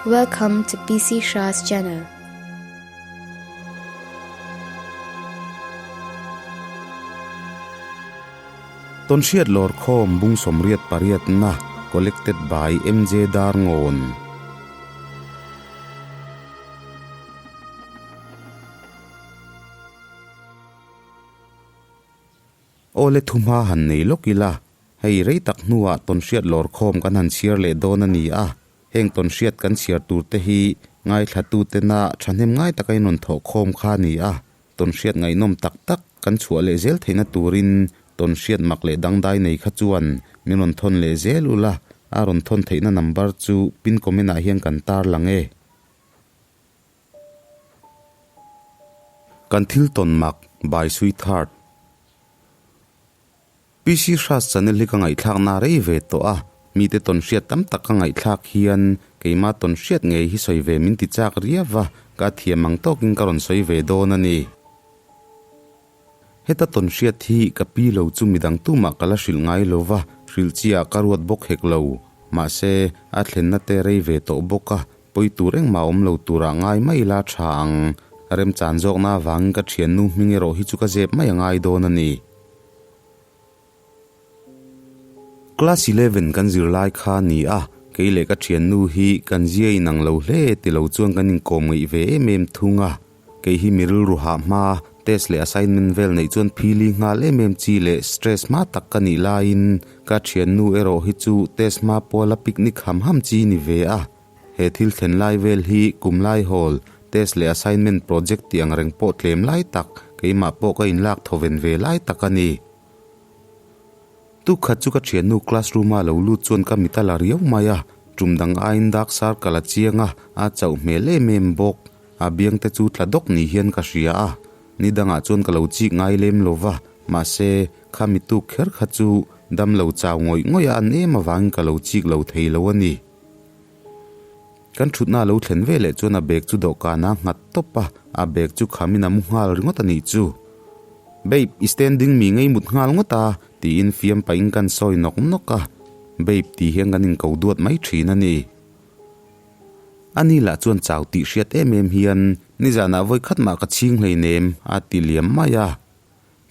Welcome to PC Shah's channel. Tawnhriat Lawrkhawm Bung 88 na Collected by MJ Darngawn. Aw le thumha han nei lawk ila, hei rei tak hnuah tawnhriat lawrkhawm kan han chhiar leh dawn a ni a, heng tawnhriat kan chhiar tur te hi ngaithlatutena thahnem ngai taka in rawn thawhkhawm kha a ni a, tawnhriat ngaihnawm tak tak kan chhuah leh zel theihna turin tawnhriat mak leh dangdai nei kha chuan min rawn thawn leh zel ula, a rawn thawn theihna number chu pin comment ah hian kan tarlang e. Kan thil tawn mak by Sweetheart. PC Hras channel hi ka ngaihthlak na rei ve tawh a, mite tawn hriat tam tak ka ngaihthlak hian keima tawn hriat ngei hi sawi ve min ti chak riau va, ka thiam ang tawkin ka rawn sawi ve dawn a ni. Heta tawn hriat hi ka pi lo chu midang tumah ka la hrilh ngai lo va, hrilh chiah ka ruat bawk hek lo. Mahse, a thlenna te rei ve tawh bawk a, Pawi tur engmah awm lo turah ngai mai ila tha ang. Remchan zawkna avangin ka thiannu hming erawh hi chu ka zep mai a ngai dawn a ni. Class 11 kan zir lai kha a ni a, kei leh ka thiannu hi kan zia inang lo hle ti lo chuan kan inkawm ngeih ve em em thung a. Kei hi mi rilru hah hma, test leh assignment vel neih chuan phili nghal em em chi leh stress hma tak ka nih laiin ka thiannu erawh hi chu test hma puala picnic ham ham chi ni ve a. He thil thlen lai vel hi kum lai hawl, test leh assignment project tih ang reng pawh tlem lai tak, keimah pawh ka inlak thawven ve lai tak a ni. Tukkhat chu ka thiannu classroom a lo lut chuan ka mit a la riau mai a, tum dang aiin dark circle a chiang a, a chauh hmel em em bawk. A biang te chu tla dawk ni hian ka hria a, ni dangah chuan ka lo chik ngai lem lo va, mahse khami tuk kher kha chu dam lo chau ngawih ngawih a an em avangin ka lo chik lo thei lo a ni. Kan thutna a lo thlen ve leh chuan a bag chu dawhkan a nghat tawp a, a bag chu khamin a mu nghal ringawt a nih chu. Babe, i standing mi ngei mut nghal ngawt a, tiin fiam pahin kan sawi nawk nawk a. Babe tih hian kan inko duat mai thin a ni. Ani lah chuan chau tih hriat em em hian nizanah vawi khat mah ka chhing hleinem a ti liam mai a.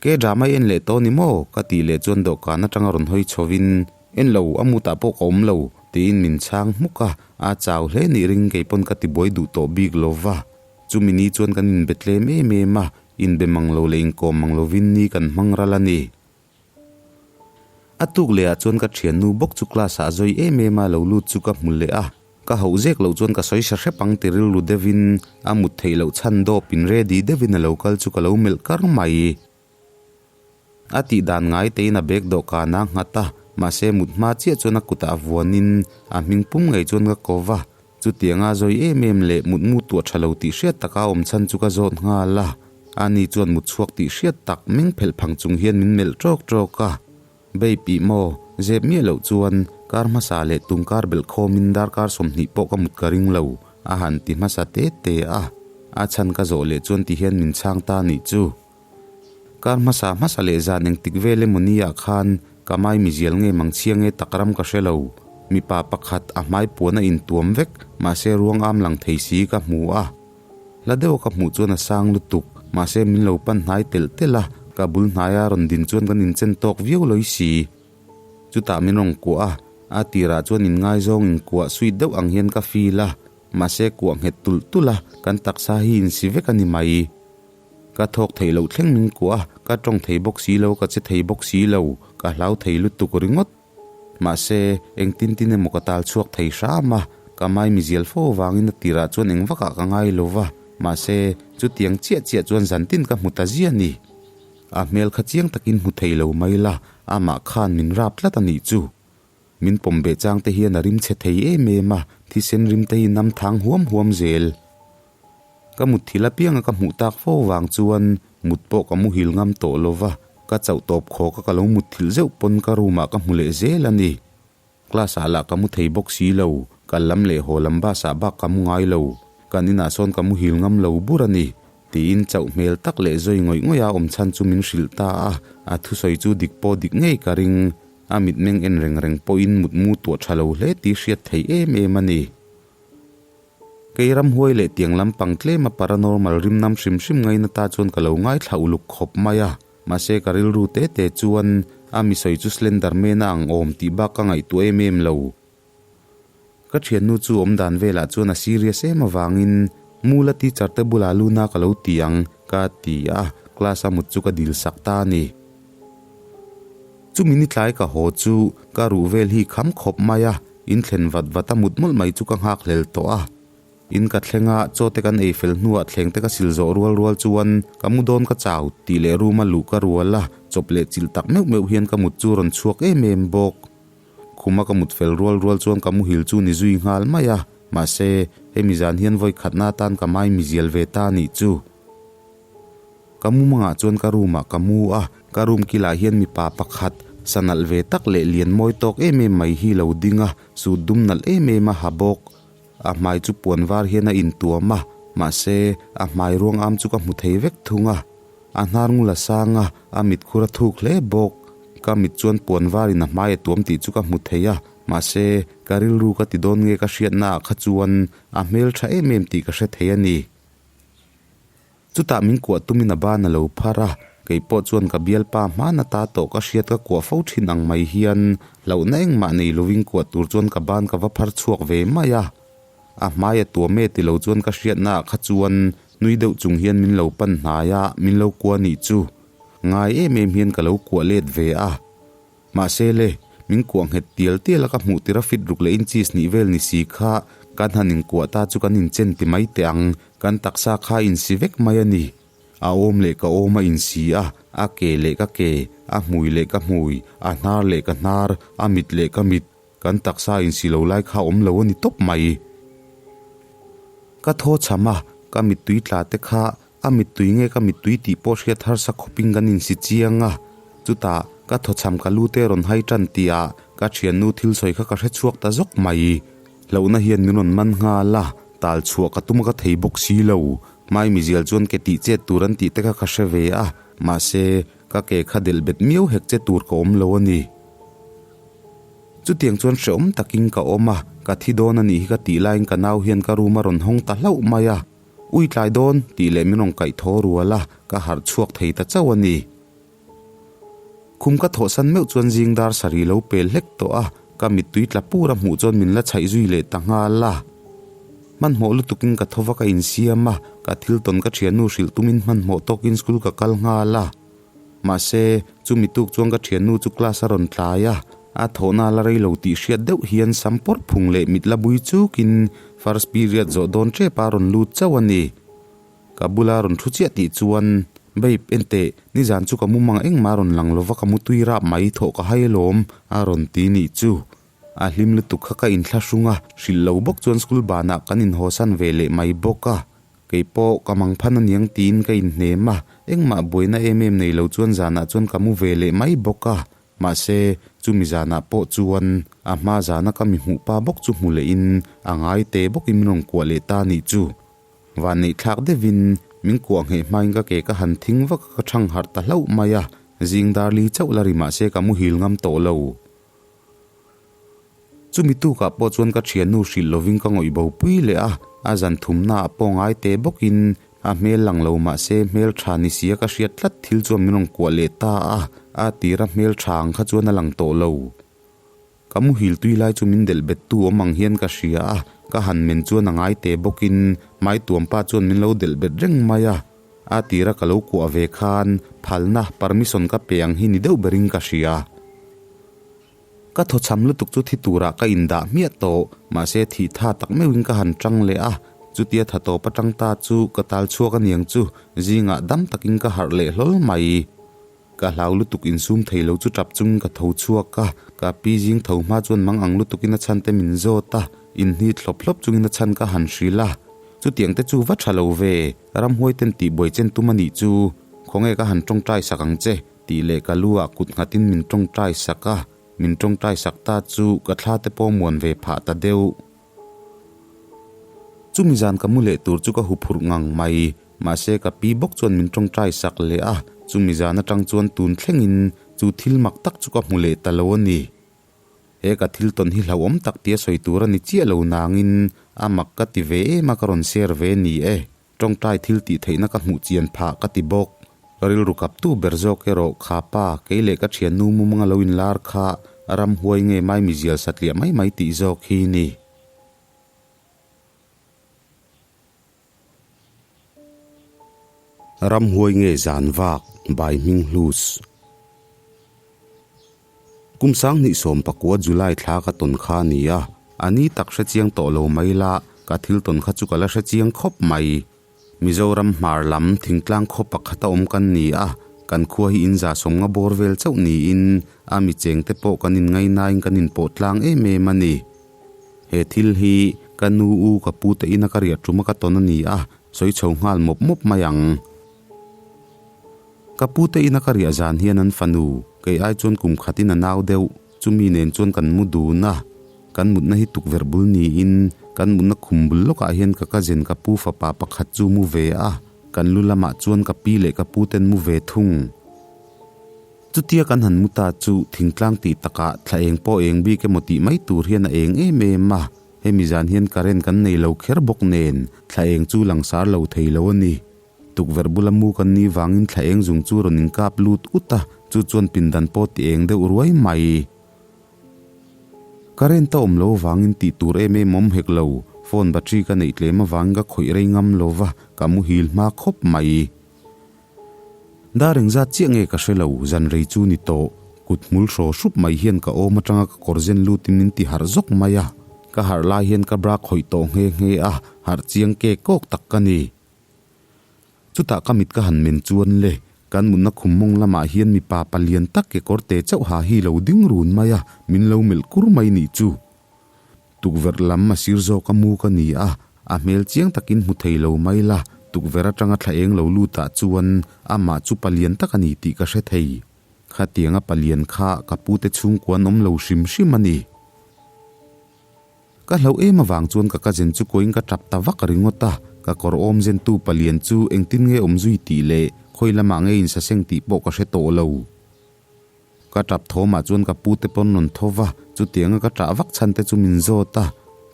Ke drama i en leh tawh ni maw? ka tih leh chuan dawhkan atanga rawn hawi chhovin, En lo, a mutah pawh ka awm lo, tiin min chhang hmuk a, a chau hle nih ring kei pawn ka tibuai duh tawh bik lo va. Chumi ni chuan kan inbe tlem em em a, inbe mang lo leh inkawm mang lovin ni kan hmang ral a ni. A tuk leh ah chuan ka thiannu bawk chu class ah zawi em em a lo lut chu ka hmu leh a, ka hauh zek loh chuan ka sawi sa hrep ang ti rilru deuhin a mut theih loh chhan dawp in ready deuhin a lo kal chu ka lo melh kar mai. A tih dan ngai tein a bag dawhkan a nghat a, mahse mut hma chiah chuan a kutah vuanin a hming pum ngei chuan ka ko va, Chutianga zawi em em leh mutmu tuah tha lo tih hriat taka awm chhan chu ka zawt nghal a, ani chuan mut chhuak tih hriat tak meng phelh phang chung hian min melh ṭawk ṭawk a. Bei pih maw, zep miah loh chuan kar hmasa leh tum kar belh khawmin darkar 20 pawh ka mut ka ring lo, a han ti hmasa te te a. A chhan ka zawh leh chuan ti hian min chhang ta nih chu. Kar hmasa hmasa leh zan engtik vel emaw ni ah khan ka mai mizial nge mang chhia nge tak ram ka hre lo. Mipa pakhat a hmai puan a intuam vek, mahse ruang am lang thei si ka hmu a. Hla deuh a ka hmuh chuan a sang lutuk, mahse min lo pan hnai telh telh a, ka bul hnaia rawn din chuan kan inchen tawk viau lawih si. Chutah min rawn kuah a, a tirah chuan inngaizawng inkuah suit deuh ang hian ka feel a, mahse kuah nghet tulh tulh a, kan taksa hi insi vek a ni mai. Ka thawk theih loh thleng min kuah a, ka tawng thei bawk si lo, ka che thei bawk si lo, ka hlau thei lutuk ringawt. Mahse, engtin tin emaw ka tal chhuak thei hram a, ka mai mizial fo avangin a tirah chuan eng vakah ka ngai lo va, mahse, chutiang chiah chiah chuan zantin ka hmu ta zia ni. A hmel kha chiang takin hmu thei lo mai la, amah khan min rap tlat a nih chu. Min pawm beh chang te hian a rim chhe thei em em a, thisen rim te hi nam thang huam huam zel. Ka mut thil apianga ka hmuh tak fo vang chuan mut pawh ka muhil ngam tawh lo va, ka chauh tawp khawk a ka lo mut thilh zeuh pawn ka room ah ka hmu leh zel a ni. Class ah lah ka mu thei bawk si lo, kal lam leh haw lam bus ah bak ka mu ngai lo, kan inah sawn ka muhil ngam lo bur a ni, tiin chauh hmel tak leh zawi ngawih ngawih a awm chhan chu min hrilh ta a, a thusawi chu dik pawh dik ngei ka ring, a mitmeng en reng reng pawhin mutmu tuah tha lo hle tih hriat theih em em a ni. Kei ramhuai leh tiang lampang tlema paranormal rimnam hrim hrim ngaina ta chuan ka lo ngaithla uluk khawp mai a. Mahse ka rilru te te chuan a mi sawi chu Slender Man a ang awm tih bak ka ngaihtuah em em lo. Ka thiannu chu awm dan velah chuan a serious em avangin Mula teacher te bulah luna ka lo ti ang ka ti a, class a mut chu ka dil sak ta a ni. Chumi ni tlai ka haw chu ka ruh vel hi kham khawp mai a, in thlen vat vat a mut mawlh mai chu ka nghak hlel tawh a. In ka thleng a, chaw te kan ei fel hnuah thleng te ka sil zawh rual rual chuan ka mu dawn ka chau tih leh room a luh ka rual a, chawp leh chilh tak meuh meuh hian ka mut chu rawn chhuak em em bawk. Khuma ka mut fel rual rual chuan ka muhil chu ni zui nghal mai a, mahse hemi zan hian vawi khatna atan ka mai mizial ve ta anih chu. Ka mumangah chuan ka room ah ka mu a, ka room kilah hian mipa pakhat sa nalh ve tak leh lian mawi tawk em em mai hi lo ding a, suit dum nalh em em a ha bawk. A hmai chu puan var hian a intuam a, mahse a hmai ruang am chu ka hmu thei vek thung a. A hnar ngul a sang a, a mit khur a thuk hle bawk. Ka mit chuan puan varin a hmai a tuam tih chu ka hmu thei a, mahse ka rilru ka ti dawn nge ka hriatnaah kha chuan a hmel tha em em tih ka hre thei a ni. Chutah min kuah tumin a ban a lo phar a, kei pawh chuan ka bialpa hman ata tawh ka hriat ka kuah fo thin ang mai hian hlauhna engmah nei lovin kuah tur chuan ka ban ka va phar chhuak ve mai a. A hmai a tuam e ti lo chuan ka hriatnaah kha chuan nui deuh chung hian min lo pan hnai a, min lo kuah nih chu ngai em em hian ka lo kuah let ve a. Mahse le, min kuah nghet tial tial a ka hmuh tir a fit ruk leh inches nih vel ni si kha kan han inkuah ta chu kan inchen ti mai teh ang, kan taksa kha a insi vek mai a ni. A awm leh ka awm a insi a, a ke leh ka ke, a hmui leh ka hmui, a hnar leh ka hnar, a mit leh ka mit, kan taksa insi lo lai kha awm lo a ni tawp mai. Ka thaw chham a, ka mittui tla te kha A mittui nge ka mittui tih pawh hriat harsa khawpin kan insi chiang a, chutah ka thawchham ka lu te rawn hai tan tihah ka thiannu thil sawi kha ka hre chhuak ta zawk mai. Hlauhna hian min rawn man nghal a, tal chhuah ka tum a ka thei bawk si lo. Hmai mizial chuan ke tih chet tur an tih te kha ka hre ve a, mahse ka ke kha delh bet miau hek che tur ka awm lo a ni. Chutiang chuan hrehawm takin ka awm a, ka thi dawn a nih hi ka tih laiin ka nau hian ka room a rawn hawng ta hlauh mai a. Ui tlai dawn tih leh min rawn kaih thaw rual a, ka harh chhuak thei ta chauh a ni. Khum ka thawhsan meuh chuan zing dar sarih lo pel hlek tawh a, ka mittui tla pur a hmuh chuan min la chhaih zui leh ta nghal a. Hmanhmawh lutukin ka tho va ka insiam a, ka thil tawn ka thiannu hrilh tumin hmanhmawh tawkin school ka kal nghal a. Mahse, chumi tuk chuan ka thiannu chu class a rawn tlai a, a thawhna la rei lo tih hriat deuh hian sam pawr phung leh mit la bui chukin first period zawh dawn tep a rawn lut chauh a ni. Ka bula rawn thu chiah tih chuan, Babe, enteh, nizan chu ka mumang engmah a rawn lang lova ka mutui rap mai thawh ka hai alawm, a rawn ti nih chu. A hlim lutuk kha ka inthlahrung a, hrilh lo bawk chuan school banah kan inhawsan ve leh mai bawk a. Kei pawh ka mang phan aniang tiin ka inhnem a, engmah buaina em em nei lo chuan zanah chuan ka mu ve leh mai bawk a. Mahse, chumi zanah pawh chuan a hma zana ka mi hmuh pa bawk chu hmu lehin a ngai te bawkin min rawn kuah leh ta nih chu. Vanneih thlak deuhin min kuah ngheh hmain ka ke ka han thing vak a ka thang harh ta hlauh mai a, zing dar li chauh la ri mahse ka muhil ngam tawh lo. Chumi tukah pawh chuan ka thiannu hrilh lovin ka ngawih bo pui leh a, a zan thumnaah pawh ngai teh bawkin a hmel lang lo mahse hmel tha ni sia ka hriat tlat thil chuan min rawn kuah leh ta a, a tira hmel tha ang kha chuan a lang tawh lo. Ka muhil tui lai chu min delh bet tu awm ang hian ka hria a, ka han men chuan a ngai teh bawkin hmaituampa chuan min lo delh bet reng mai a, a tira ka lo kuah ve khan phalna, permission, ka pe ang hi ni deuh berin ka hria. Ka thawchham lutuk chu thi turah ka indah hmiah tawh, mahse thih tha tak meuhin ka han tang leh a, chutia tha tawp atang ta chu ka tal chhuak aniang chu zingah dam takin ka harh leh hlawl mai. Ka hlau lutuk insum thei lo chu tap chungin ka tho chhuak a, ka pi zing tho hma chuan mang ang lutukin a chhan te min zawt a, inhnit hlawp hlawp chungin a chhan ka han hrilh a, chutiang te chu va tha lo ve, ramhuai ten tihbuai chen tum anih chu, khawnge ka han tawngtai sak ang che. Tih leh ka lu ah kut nghatin min tawngtai sak a, min tawngtai sak ta chu ka thla te pawh muan ve phah ta deuh. Chumi zan ka mu leh tur chu ka hu phurh ngang mai, mahse ka pi bawk chuan min tawngtai sak leh a, chumi zan atang chuan tun thlengin chu thil mak tak chu ka hmu leh ta lo a ni. He ka thil tawn hi hlauhawm tak tia sawi tur a ni chiah lo nangin A mak ka ti ve em a ka rawn share ve ni e. Tawngtai thil tih theihna ka hmuh chian phah ka ti bawk. Rilru kaptu ber zawk erawh kha pa, kei leh ka thiannu mumanga lo inlar kha ramhuai nge maimizial satliah mai mai tih zawk hi ni. Ramhuai nge zan vak by Hming Hlus. Kum 2019 July thla ka tawn kha a ni a, a ni tak hre chiang tawh lo mai la, ka thil tawn kha chu ka la hre chiang khawp mai. Mizoram hmar lam thingtlang khaw pakhata awm kan ni a, kan khua hi in za sawmnga bawr vel chauh niin a mi chengte pawh kan inngainain kan inpawh tlang em em a ni. He thil hi ka nu u ka pu te ina ka riah ṭuma ka tawn a ni a, sawi chho nghal mawp mawp mai ang. Ka pu te ina ka riah zan hian an fanu, kei ai chuan kum khatin a nau deuh, chumi nen chuan kan mu dun a. Kan mutna hi tukverh bul niin kan mutna khum bul lawkah hian ka cousin ka pu fapa pakhat chu mu ve a, kan lu lamah chuan ka pi leh ka pu ten mu ve thung. Chutia kan han mu ta chu thingtlang tih takah thla eng pawh eng bik emaw tih mai tur hian a eng em em a, hemi zan hian current kan nei lo kher bawk nen thla eng chu langsar lo thei lo a ni. Tukverh bula mu kan nih vangin thla eng zung chu rawn inkap lut ut a, chu chuan pindan pawh ti eng deuh ruai mai. Current a awm lo vangin tih tur em em awm hek lo, phone battery ka neih tlem avangin ka khawih rei ngam lo va, ka muhil hma khawp mai. Dar engzat chiah nge ka hre lo, zan rei chu ni tawh. Kut hmul hraw hrup mai hian ka awm atanga ka kawr zen lutin min ti harh zawk mai a. Ka harh lai hian ka bra khawih tawh nghe nghe a, harh chiang kek kawk tak ka ni. Chutah ka mit ka han men chuan le, kan mutna khum mawng lamah hian mipa palian tak kekawr te chauh ha hi lo ding run mai a, min lo melh kur mai nih chu. Tukverh lam a sir zawk a mu ka ni a, a hmel chiang takin hmu thei lo mai la, tukverh atanga thla eng lo lutah chuan amah chu palian tak a ni tih ka hre thei. Khatianga palian kha ka pute chhungkua an awm lo hrim hrim a ni. Ka hlauh em avang chuan ka cousin chu kuain ka tap ta vak ringawt a, ka kawr awm zentu palian chu engtin nge awm zui tih leh khawi lamah nge insaseng tih pawh ka hre tawh lo. Ka tap thawmah chuan ka pu te pawn rawn tho va, chutianga ka tah vak chhan te chu min zawt a.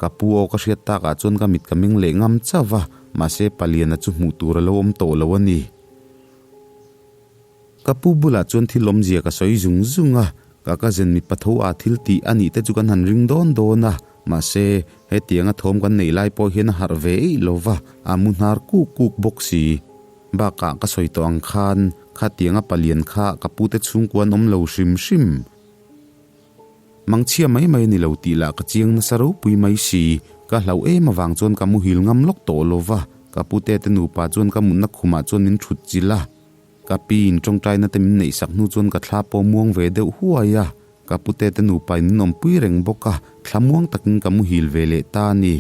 Ka pu aw ka hriat takah chuan ka mit ka meng leh ngam chauh va, mahse Paliana chu hmuh tur a lo awm tawh lo a ni. Ka pu bulah chuan thil awmzia ka sawi zung zung a, ka cousin mipa tho ah thil tih a nih te chu kan han ring dawn dawn a, mahse hetianga thawm kan neih lai pawh hian a harh ve eih lo va, a mu hnar kuk kuk bawk si. Bakah ka sawi tawh ang khan, khatianga palian kha ka pute chhungkua an awm lo hrim hrim. Mangchhia mai mai a ni lo tih lah ka chiang nasa ropui mai si. Ka hlauh em avang chuan ka muhil ngam lawk tawh lo va, ka pute te nupa chuan ka mutna khumah chuan min thut chilh a. Ka pi in tawngtaina te min neih sak hnu chuan ka thla pawh muang ve deuh huai a, ka pute te nupa in min awmpui reng bawk a, thla muang takin ka muhil ve leh ta a ni.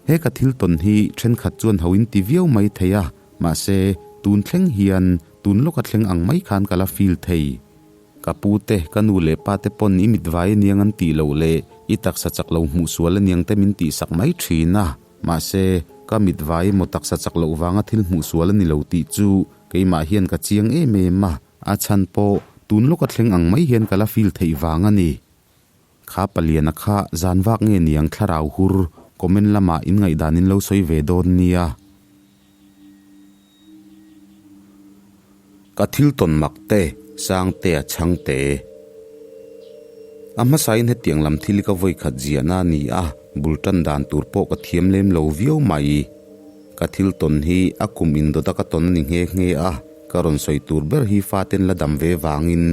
He ka thil tawn hi thenkhat chuan ho in ti viau mai thei a, mahse tun thleng hian tun lawka thleng ang mai khan ka la feel thei. Ka pu te, ka nu leh pa te pawn i mit vai aniang an tih loh leh i taksa chak lo hmuh sual aniang te min tih sak mai thin a, mahse ka mit vai emaw taksa chak loh vanga thil hmuh sual a ni lo tih chu keimah hian ka chiang em em a, a chhan pawh tun lawka thleng ang mai hian ka la feel theih vang a ni. Kha paliana kha zan vak nge niang thlarau hur comment lamah in ngaihdan in lo sawi ve dawn nia. Ka thil tawn mak te, Sangtea chhangte. A hmasain hetiang lam thil ka vawi khat ziahna a ni a, bul tan dan tur pawh ka thiam lem lo viau mai. Ka thil tawn hi a kum indawt a ka tawn a ni nghe nghe a, ka rawn sawi tur ber hi faten la dam ve vangin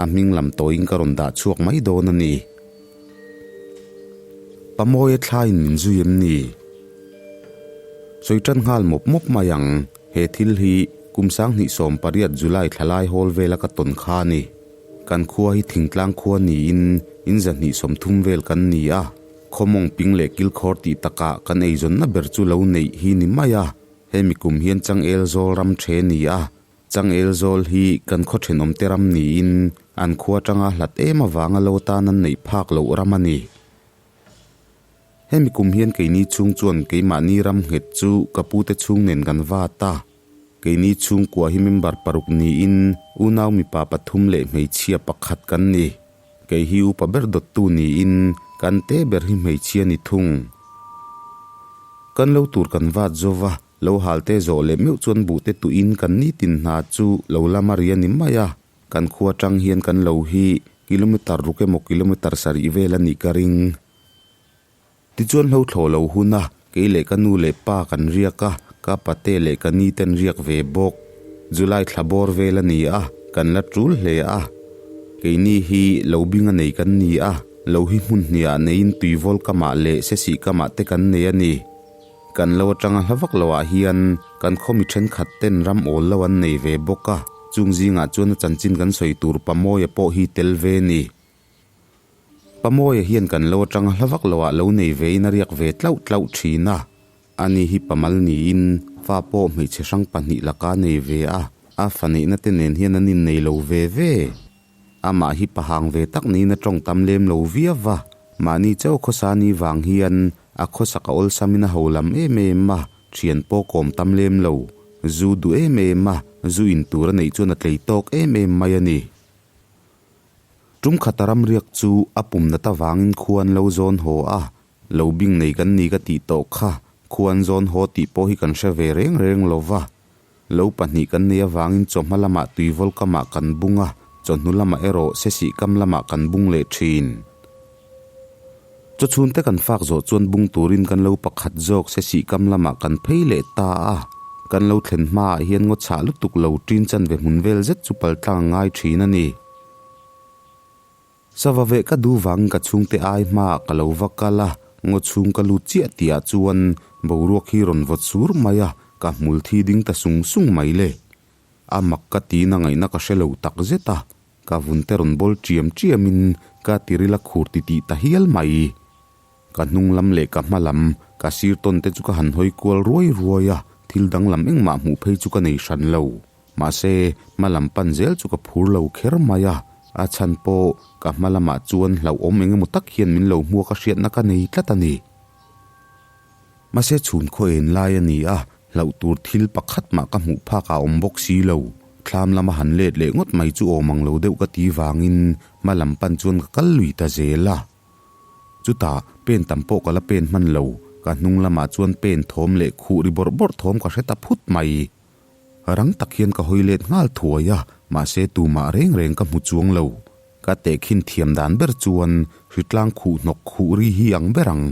A hming lam tawiin ka rawn dah chhuak mai dawn a ni. Pamawia thlaiin min zui em ni? Sawi tan nghal mawp mawp mai ang. He thil hi kum 2018 July thla lai hawl vela ka tawn kha a ni. Kan khua hi thingtlang khua niin in 230 vel kan ni a. Khawmawng ping leh kilkhawr tih takah kan eizawnna ber chu lo neih hi ni mai a. Hemi kum hian changel zawl ram the ni a. Changel zawl hi kan khaw thenawmte ram niin an khua atanga hlat em avanga lo tan an neih phak loh ram a ni. Hemi kum hian keini chhung chuan keimahni ram nghet chu ka pute chhung nen kan vat a. Keini chhungkua hi member paruk niin unau mipa pathum leh hmeichhia pakhat kan ni. Kei hi upa ber dawttu niin kan te ber hi hmeichhia ni thung. Kan lo tur kan vat zo va, lo hal te zawh leh meuh chuan buh te tuin kan nitin hna chu lo lam a ri a ni mai a. Kan khua tang hian kan lo hi kilometer ruk emaw kilometer sarih vel a nih ka ring. Tichuan hlo thlawh lo hun a, kei leh ka nu leh pa kan riak a, ka pate leh ka ni ten riak ve bawk. July thla bawr vel a ni a, kan la tul hle a. Keini hi lo bing a nei kan ni a, lo hi hmun hniah neiin tuivawl kamah leh sesih kamah te kan nei a ni. Kan lo atanga hla vak loah hian kan khaw mi thenkhat ten ram awl lo an nei ve bawk a, chung zingah chuan a chanchin kan sawi tur Pamawia pawh hi tel ve ni. Pamawia hian kan lo atanga hla vak loah lo nei ve in a riak ve tlauh tlauh thin a, ani hi pamal niin fa pawh hmeichhe hrang pahnih laka nei ve a, a fa neihna te nen hian an innei lo ve ve. Amah hi pahang ve tak niin a tawng tam lem lo viau va, mahni chauh khawsa ni vang hian a khawsak a awlsamin a ho lam em em a, thian pawh kawm tam lem lo, zu duh em em a, zu in tur a neih chuan a tlei tawk em em mai a ni. Tum khata ramriak chu a pum nat avangin khua an lo zawn haw a, lo bing nei kan ni ka tih tawh kha, khua an zawn haw tih pawh hi kan hre ve reng reng lo va. Lo pahnih kan nei avangin chawhma lamah tuivawl kamah kan bung a, chawhnu lamah erawh sesih kam lamah kan bung leh thin. Chawchhun te kan fak zawh chuan bung turin kan lo pakhat zawk sesih kam lamah kan phei leh ta a, kan lo thlen hmaah hian ngaw chhah lutuk lo ṭin chan ve hmun vel zet chu paltlang a ngai ṭhin a ni. Sava veh ka duh vangin ka chhungte ai hmaah ka lo va kal a, ngaw chhung ka lut chiah tihah chuan boruak hi rawn vawt sur mai a, ka hmul thi ding ta sung sung mai le. A mak ka tiin a ngaihna ka hre lo tak zet a, ka vun te rawn bawl ṭiam ṭiamin ka tiril a khur titih ta hial mai. Ka hnung lam leh ka hma lam, ka sir tawn te chu ka han hawi kual ruai ruai a, thil danglam engmah hmuh phei chu ka nei hran lo. Mahse, hma lam pan zel chu ka phur lo kher mai a, a chhan pawh ka hma lamah chuan hlauhawm eng emaw tak hian min lo hmuak a hriatna ka nei tlat a ni. Mahse chhun khaw en lai a ni a, hlauh tur thil pakhat mah ka hmuh phak a awm bawk si lo. Thlam lama han let leh ngawt mai chu awm ang lo deuh ka ti vangin hma lam pan chuan ka kal lui ta zel a. Chutah pen tam pawh ka la pen hman lo, ka hnung lamah chuan pen thawm leh khuh ri bawrh bawrh thawm ka hre ta phut mai. Rang tak hian ka hawi let nghal thuai a, mahse tumah reng reng ka hmu chuang lo. Ka tehkhin thiam dan ber chuan hritlang khuh hnawk khuh ri hi ang ber ang.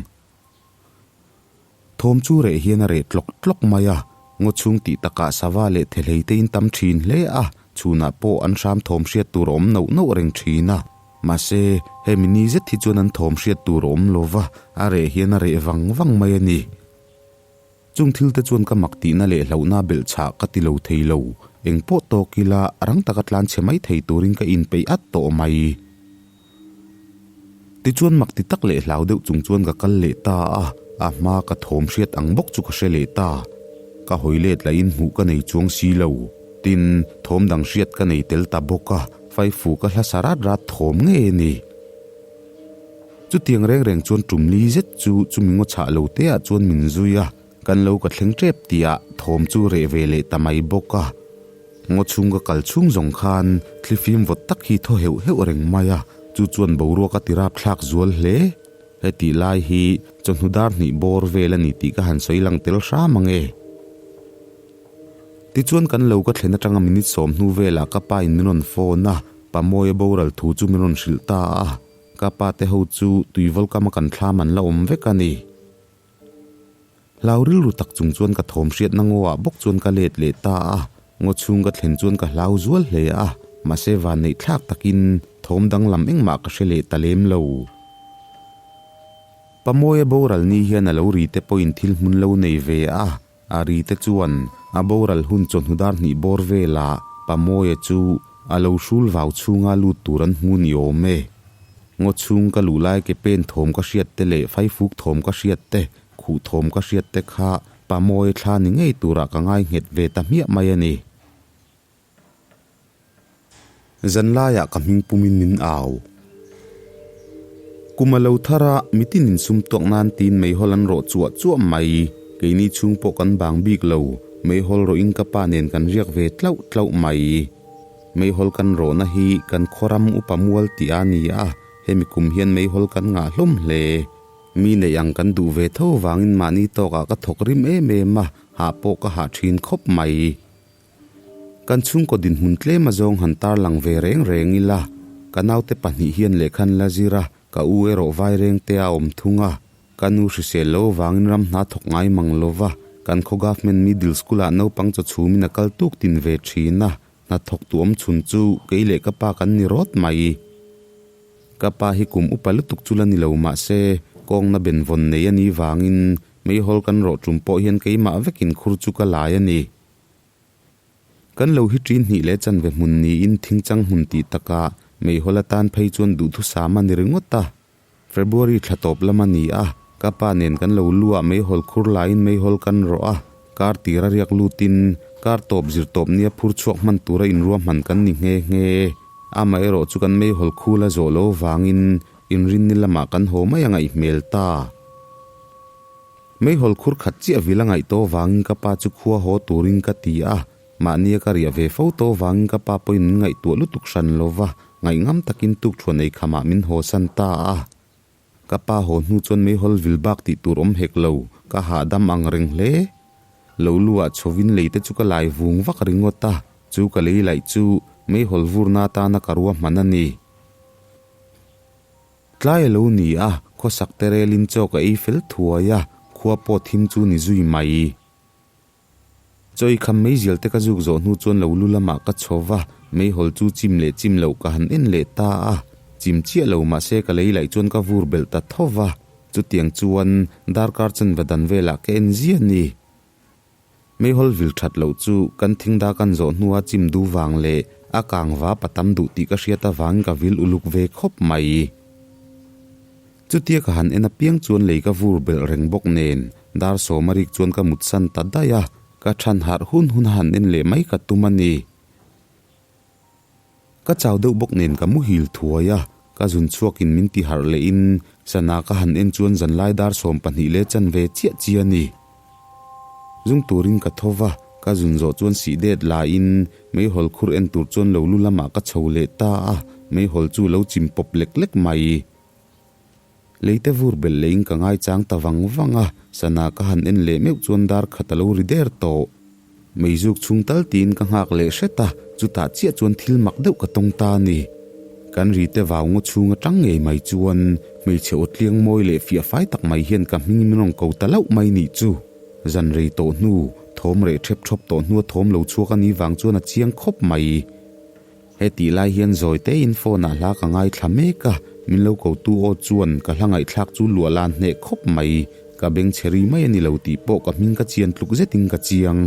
Thawm chu reh hian a reh tlawk tlawk mai a, ngaw chhung tih takah sava leh thehlei te in tam thin hle a, chhunah pawh an hram thawm hriat tur a awm nauh nauh reng thin a. Mahse, hemi ni zet hi chuan an thawm hriat tur a awm lo va, a reh hian a reh vang vang mai a ni. Chung thil te chuan ka mak tihna leh hlauhna belhchhah ka ti lo thei lo, eng pawh tawk ila rang taka tlan chhe mai thei turin ka inpeih at tawh mai. Tichuan mak ti tak leh hlau deuh chung chuan ka kal leh ta a, a hma ka thawm hriat ang bawk chu ka hre leh ta. Ka hawi let lahin hmuh ka nei chuang si lo. Tin, thawm dang hriat ka nei tel ta bawk a, faifu ka hla sa rat rat thawm ngei a ni. Chutiang reng reng chuan tum li zet chu chumi ngaw chhah lo te ah chuan min zui a, kan lo ka thleng tep tih ah thawm chu reh ve leh ta mai bawk a. Ngaw chhung ka kal chhung zawng khan thlifim vawt tak hi thaw heuh heuh reng mai a, chu chuan boruak a ti rapthlak zual hle. Hetih lai hi chawhnu dar hnih bawr vel a ni tih ka han sawi lang tel hram ang e. Tichuan kan lo ka thlen atanga minute sawm hnu velah ka pa in min rawn phone a, Pamawia boral thu chu min rawn hrilh ta a, ka pa te ho chu tuivawl kama kan thlam an la awm vek a ni. Hlau rilru tak chung chuan ka thawm hriatna ngaw ah bawk chuan ka let leh ta a, ngaw chhung ka thlen chuan ka hlau zual hle a, mahse vanneih thlak takin thawm danglam engmah ka hre leh ta lem lo. Pamawia boral ni hian a lo ri te pawhin thil hmun lo nei ve a, A ri te chuan a boral hun chawhnu dar hnih bawr velah Pamawia chu a lo hrul vau chhunga lut tur an hmu ni awm e. Ngaw chhung ka luh lai ke pen thawm ka hriat te leh faifuk thawm ka hriat te, khuh thawm ka hriat te kha Pamawia thla ni ngei turah ka ngai nghet ve ta hmiah mai a ni. Zanlaiah ka hming pumin min au. Kum a lo thar a, mitin insum tuak nan tiin meihawl an rawh chuah chuah mai. Keini chhung pawh kan bang bik lo, meihawl rawhin ka pa nen kan riak ve tlauh tlauh mai. Meihawl kan rawhna hi kan khaw ram upa mual tih a ni a. Hemi kum hian meihawl kan ngah hlawm hle. Mi neih ang kan duh ve tho vangin mahni tawkah ka thawk rim em em a, hah pawh ka hah thin khawp mai. Kan chhungkaw dinhmun tlem azawng han tarlang ve reng reng ila, ka naute pahnih hian lehkhan la zir a, ka u erawh vairengte a awm thung a, ka nu hrisel lo vangin ram hna thawk ngai mang lo va, kan khaw Government Middle School-ah naupang chaw chhumin a kal tuk tin ve thin a, hna thawk tu awm chhun chu kei leh ka pa kan ni rawt mai. Ka pa hi kum upa lutuk chu la ni lo mahse, kawngna benvawn nei a nih vangin meihawl kan rawh tum pawh hian keimah vekin khur chu ka lai a ni. Kan lo hi ṭin hnih leh chanve hmun niin thingchang hmun tih takah meihawl atan phei chuan duhthusam a ni ringawt a. February thla tawp lam a ni a, ka pa nen kan lo lu ah meihawl khur laiin meihawl kan rawh a, kar tir a riak lutin kar tawp zir tawp nia phur chhuak hman tura inruahman kan ni nghe nghe. Amaherawh chu kan meihawl khul a zawh lo vangin inrinni lamah kan haw mai a ngaih hmel ta. Meihawl khur khat chiah vil a ngaih tawh vangin ka pa chu khua haw turin ka ti a, mahnia ka riah ve fo tawh vangin ka pa pawhin min ngaihtuah lutuk hran lo va, ngaihngam takin tuk thuan ei khamah min hawsan ta a. Ka pa haw hnu chuan meihawl vil bak tih tur awm hek lo, ka hahdam ang reng hle. Lo lu ah chhovin lei te chu ka lai vung vak ringawt a, chu ka lei laih chu meihawl vurna atana ka ruahman a ni. Tlai a lo ni a, khawsak te relin chaw ka ei fel thuai a, khua pawh thim chu ni zui mai. Chaw i kham meizial te ka zuk zawh hnu chuan lo lu lamah ka chho va, meihawl chu chim leh chim loh ka han en leh ta a, chim chiah lo mahse ka lei laih chuan ka vur belh ta tho va, chutiang chuan darkar chanva dan velah ka en zia ni. Meihawl vil that loh chu kan thingda kan zawh hnua chim duh vang leh a kang va pa tam duh tih ka hriat avangin ka vil uluk ve khawp mai. Chutia ka han en apiang chuan lei ka vur belh reng bawk nen dar sawm a rik chuan ka mutsan ta daih a, ka than harh hun hun a han en leh mai ka tum a ni. Ka chau deuh bawk nen ka muhil thuai a, ka zun chhuakin min ti harh lehin sana ka han en chuan zanlai dar 12 leh chanve chiah chiah a ni. Zung turin ka tho va, ka zun zawh chuan sih det laiin meihawl khur en tur chuan lo lu lamah ka chho leh ta a, meihawl chu lo chim pawp lek lek mai. Leite vur belh lehin ka ngaichang ta vang vang a, sana ka han en leh meuh chuan dar khat a lo ri der tawh. Meizuk chhung tal tiin ka nghak leh hret a, chutah chiah chuan thil mak deuh ka tawng ta a ni. Kan rite vau ngaw chhung atang ngei mai chuan hmeichhe aw tliang mawi leh fiah fai tak mai hian ka hming min rawn ko ta lauh mai nih chu. Zan rei tawh hnu, thawm reh ṭhep ṭhawp tawh hnua thawm lo chhuak a nih vang chuan a chiang khawp mai. Hetih lai hian zawi tein phone ah hla ka ngaithla mek a, min lo ko tu aw chuan ka hla ngaihthlak chu luah lan hneh khawp mai, ka beng chhe ri mai a ni lo tih pawh ka hming ka chian tluk zetin ka chiang.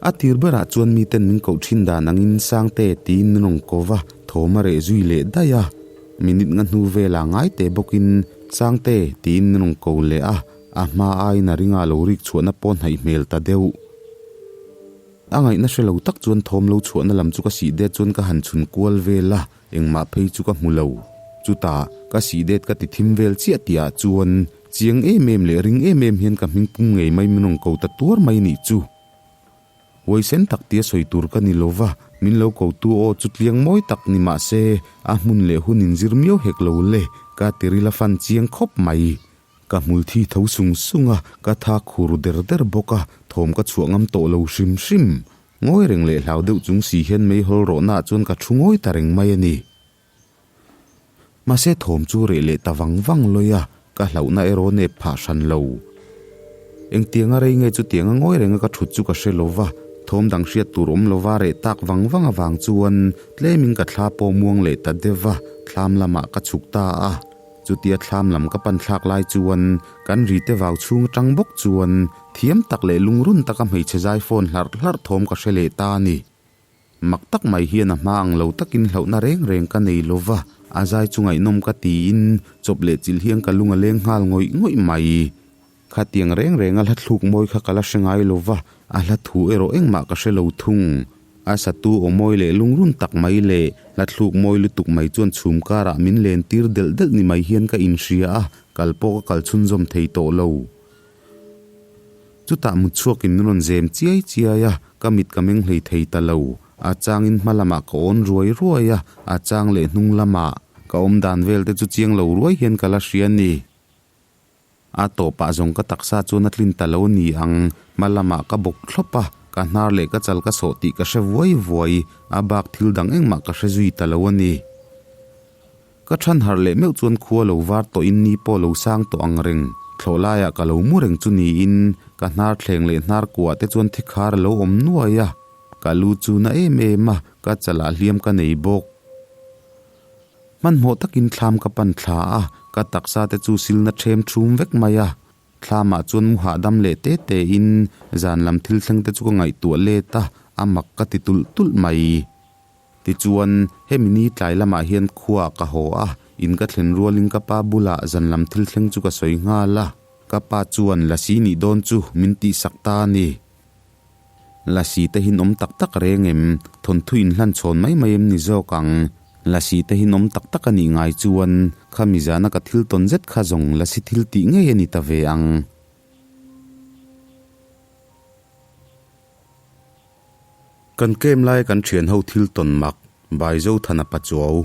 A tir berah chuan miten min koh thin dan angin Sangte tiin min rawn ko va, thawm a reh zui leh daih a. Minute nga hnu velah ngai teh bawkin Sangte tiin min rawn ko leh a, a hma aiin a ringa lo rik chhuahna pawh hnaih hmel ta deuh. A ngaihna hre lo tak chuan thawm lo chhuahna lam chu ka sih det chuan ka han chhun kual vel a, engmah phei chu ka hmu lo. Chutah, ka sih det ka ti thim vel chiah tihah chuan chiang em em leh ring em em hian ka hming pum ngei mai min rawn ko ta tuar mai nih chu. Huaisen tak tia sawi tur ka ni lo va, min lo ko tu aw chu tliang mawi tak ni mah se, a hmun leh hun inzir miau hek lo le, ka ti ril a fan chiang khawp mai. Ka hmul thi tho sung sung a, ka tha khur der der bawk a, thawm ka chhuah ngam tawh lo hrim hrim. Ngawi reng leh hlau deuh chung si hian meihawl rawhna ah chuan ka thu ngawi ta reng mai a ni. Mahse thawm chu reh leh ta vang vang lawi a, ka hlauhna erawh nep phah hran lo. Engtianga rei nge chutianga ngawi renga ka thut chu ka hre lo va, thawm dang hriat tur awm lova reh tak vang vang avang chuan tlemin ka thla pawh muang leh ta deuh va, thlam lamah ka chhuk ta a. Chutia thlam lam ka pan thlak lai chuan kan rite vau chhung atang bawk chuan thiam tak leh lungrun taka hmeichhe zai phone hlarh hlarh thawm ka hre leh ta a ni. Mak tak mai hian a hma ang lo takin hlauhna reng reng ka nei lo va, a zai chu ngaihnawm ka tiin chawp leh chilh hian ka lung a leng nghal ngawih ngawih mai. Khatiang reng reng a hla thluk mawi kha ka la hre ngai lo va, a hla thu erawh engmah ka hre lo thung. A satu aw mawi leh lungrun tak mai leh hla thluk mawi lutuk mai chuan chhum karah min len tir delh delh ni mai hian ka inhria a, kal pawh ka kal chhunzawm thei tawh lo. Chutah mutchhuakin min rawn zem chiai chiai a, ka mit ka meng hlei thei ta lo. A changin hma lamah ka awn ruai ruai a, a chang leh hnung lamah ka awm dan vel te chu chiang lo ruai hian ka la hria a ni. A tawpah zawng ka taksa chuan a tlin ta lo ni ang, hma lamah ka bawk thlawp a, ka hnar leh ka chal ka sawh tih ka hre vuai vuai, a bak thil dang engmah ka hre zui ta lo a ni. Ka than harh leh meuh chuan khua lo var tawhin ni pawh lo sang tawh ang reng, thlawh laiah ka lo mu reng chu niin ka hnar thleng leh hnar kuah te chuan thikhar a lo awm nuai a, ka lu chu na em em a, ka chalah hliam ka nei bawk. Hmanhmawh takin thlam ka pan thla a, ka taksa te chu silna ṭhem ṭhum vek mai a. Thlamah chuan mu hahdam leh te tein zan lam thil thleng te chu ka ngaihtuah let a, a mak ka ti tulh tulh mai. Tichuan, hemi ni tlai lamah hian khuaah ka haw a, in ka thlen rualin ka pa bulah zan lam thil thleng chu ka sawi nghal a. Ka pa chuan lasi nih dawn chu min tihsak ta a ni. Lasi te hin awm tak tak reng em? Thawnthu inhlan chhawn mai mai em ni zawk ang? Lasi te hin awm tak tak a nih ngai chuan khami zana ka thil tawn zet kha zawng lasi thil tih ngei a ni ta ve ang. Kan kem lai kan thian ho thil tawn mak Bai Zothana Pachuau.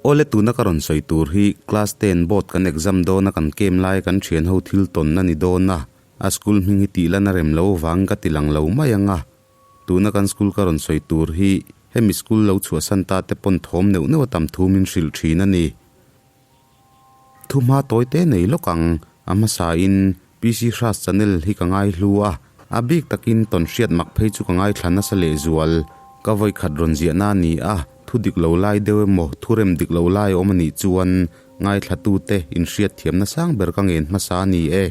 Awle tuna ka rawn sawi tur hi class ten board kan exam dawna kan kem lai kan thian ho thil tawn a ni dawn a. A school hming hi tih lan a rem lo vang ka ti lang lo mai ang a, tuna kan school ka rawn sawi tur hi hemi school lo chhuahsan ta te pawn thawm neuh neuh a tam thu min hrilh thin a ni. Thu hma tawi te nei lawk ang, a hmasa in PC Hras channel hi ka ngai hlu a, a bik takin tawn hriat mak phei chu ka ngaithla nasa lehzual, ka vawi khat rawn ziahna a ni a, thu dik lo lai deuh emaw thu rem dik lo lai a awm a nih chuan ngaithlatute inhriatthiamna sang ber ka ngen hmasa a ni e.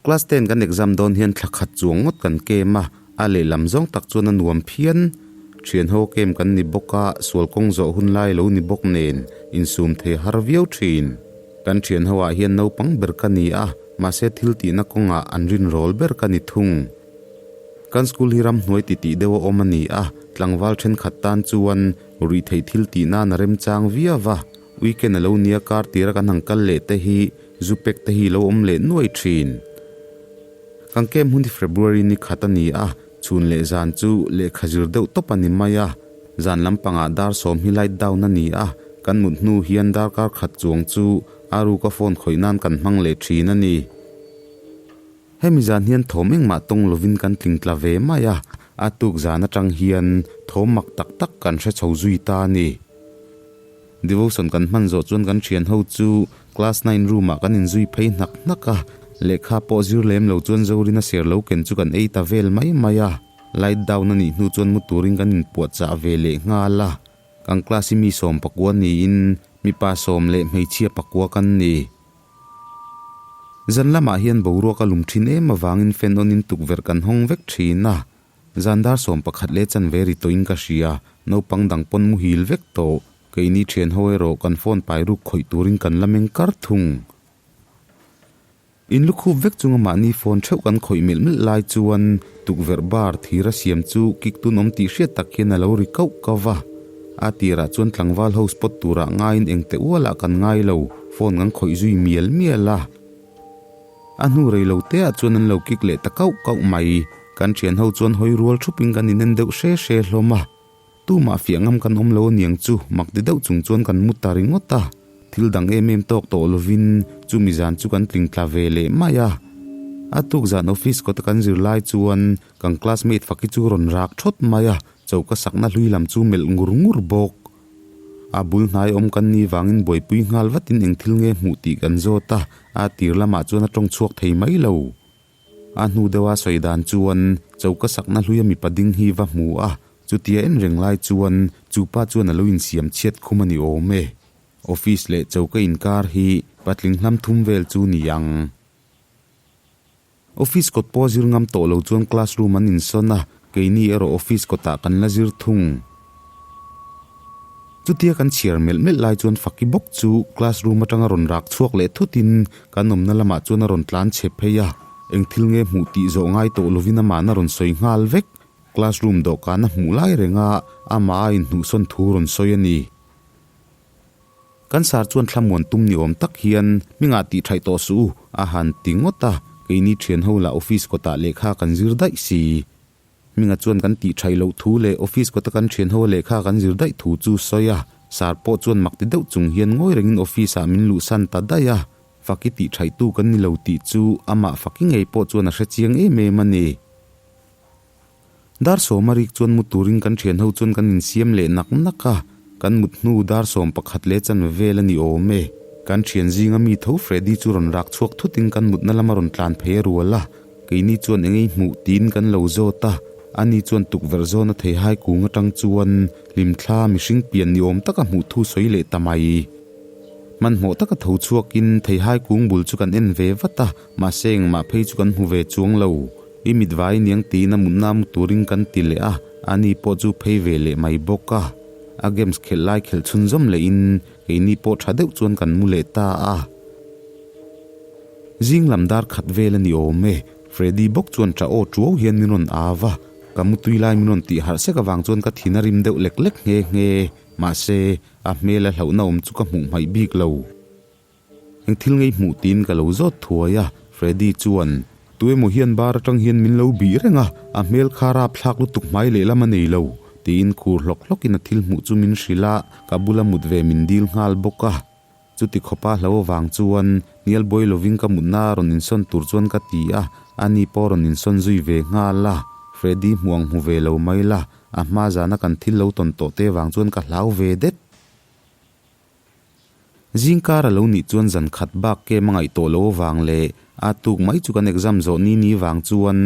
Class ten kan exam dawn hian thla khat chuang ngawt kan kem a, a lehlam zawng tak chuan a nuam phian. Thianho kem kan ni bawk a, sual kawng zawh hun lai lo ni bawk nen insum thei har viau thin. Kan thianho ah hian naupang ber ka ni a, mahse thil tihna kawngah an rinrawl ber ka ni thung. Kan school hi ramhnuai titih deuh a awm a ni a, tlangval thenkhat tan chuan ruihtheih thil tih nan a remchang viau va, weekend a lo nia kar tira kan han kal leh te hi Zu pek te hi lo awm leh nuai thin. Kan camp hun hi February ni khat a ni a, chhun leh zan chu lehkha zir deuh tawp a ni mai a. Zan lampangah dar sawm hi light down a ni a, kan mut hnu hian darkar khat chuang chu a ruka phone khawih nan kan hmang leh thin a ni. Hemi zan hian thawm engmah tawng lovin kan tling tla ve mai a, a tuk zan atang hian thawm mak tak tak kan hre chho zui ta a ni. Devotion kan hman zawh chuan kan thian ho chu class nine room ah kan inzui phei hnak hnak a, lehkha pawh zir lem lo chuan Zorina ser lo ken chu kan ei ta vel mai mai a, light down a nih hnu chuan mu turin kan inpuahchah ve leh nghal a, kan class hi mi sawm pakua niin mipa sawm leh hmeichhia pakua kan ni. Zan lamah hian boruak a lum thin em avangin fan on in tukverh kan hawng vek thin a, Zan dar 11 leh chanve ri tawhin ka hria, naupang dang pawn muhil vek tawh, keini thian ho erawh kan phone pai ruk khawih turin kan la meng kar thung. In lukhup vek chunga mahni phone theuh kan khawih melh melh lai chuan tukverh bar thir a siam chu kik tun awm tih hriat tak hian a lo ri kauh kauh va. A tirah chuan tlangval ho spot turah ngaiin engte ualah kan ngai lo, phone kan khawih zui mial mial a. A hnu rei lo te ah chuan an lo kik leh ta kauh kauh mai. Kan thian ho chuan hawi rual thup in kan inen deuh hre hre hlawm a. Tumah fiah ngam kan awm lo aniang chu mak ti deuh chung chuan kan mu ta ringawt a. Thil dang em em tawk tawh lovin chumi zan chu kan tling tla ve leh mai a. A tuk zan office kawta kan zir lai chuan kan classmate faki chu rawn rak thawt mai a, choka sakna hlui lam chu melh ngur ngur bawk. A bul hnai awm kan ni vangin buaipui nghal vatin eng thil nge hmuh tih kan zawt a, a tir lamah chuan a tawng chhuak thei mai lo. A hnu deuha sawi dan chuan choka sakna hluia mipa ding hi va hmu a, chutia en reng lai chuan chu pa chuan a lo insiam chhiat khum a ni awm e. Office leh choka inkar hi patling hlam thum vel chu ni ang. Office kawt pawh zir ngam tawh lo chuan classroom an insawn a, keini erawh office kawtah kan la zir thung. Chutia kan chhiar melh melh lai chuan Faki bawk chu classroom atanga rawn rak chhuak leh thutin kan awmna lamah chuan a rawn tlan chhe phei a, eng thil nge hmuh tih zawh ngai tawh lovin amahna rawn sawi nghal vek. Classroom dawhkan a hmuh lai renga amah a inhnuhsawn thu rawn sawi a ni. Kan sar chuan thlamuan tum ni awm tak hian hmingah tih thaih tawh suh u, a han ti ngawt a. Keini thian ho lah office kawtah lehkha kan zir daih si. Hminga chuan kan tih thaih loh thu leh office kawta kan thian ho lehkha kan zir daih thu chu sawi a, Sir pawh chuan mak ti deuh chung hian ngawi rengin office ah min luhsan ta daih a, Faki tih thaih tu kan ni lo tih chu amah Faki ngei pawh chuan a hre chiang em em a ni. Dar sawma rik chuan mu turin kan thian ho chuan kan insiam leh nak nak a, kan mut hnu dar 11 leh chanve vel a ni awm e. Kan thian zinga mi tho Freddy chu rawn rak chhuak thutin kan mutna lama rawn tlan phei a rual a, keini chuan eng ei hmuh tiin kan lo zawt a, ani chuan tukverh zawna theihai kung atang chuan hlimthla mihring pian ni awm taka hmuh thu sawi leh ta mai. Hmanhmawh taka tho chhuakin theihai kung bul chu kan en ve vat a, mahse engmah phei chu kan hmu ve chuang lo. I mit vai niang tiin a mutna mu turin kan ti leh a, ani pawh chu phei ve leh mai bawk a. A games khelh lai khelh chhunzawm lehin keini pawh tha deuh chuan kan mu leh ta a. Zing lam dar khat vel a ni awm e, Freddy bawk chuan tah aw tuau hian min rawn au a, ka mutui lai min rawn tih harh sek avang chuan ka thin a rim deuh lek lek nghe nghe, mahse a hmel a hlauhna awm chu ka hmuh hmaih bik lo. Eng thil ngei hmuh tiin ka lo zawt thuai a, Freddy chuan, Tu emaw hian bar atang hian min lo bih reng a, a hmel kha rapthlak lutuk hmai lehlam a nei lo, tiin khur hlawk hlawkin a thil hmuh chu min hrilh a, ka bula mut ve min dil nghal bawk a. Chuti khawpa hlo avang chuan hnial buai lovin ka mutna a rawn insawn tur chuan ka ti a, ani pawh a rawn insawn zui ve nghal a, Freddy hmuh ang hmu ve lo mai la, a hma zana kan thil lo tawn tawh te vang chuan ka hlau ve det. Zingkar a lo nih chuan zan khat bak kem a ngaih tawh lo avang leh a tuk mai chu kan exam zawh ni ni vang chuan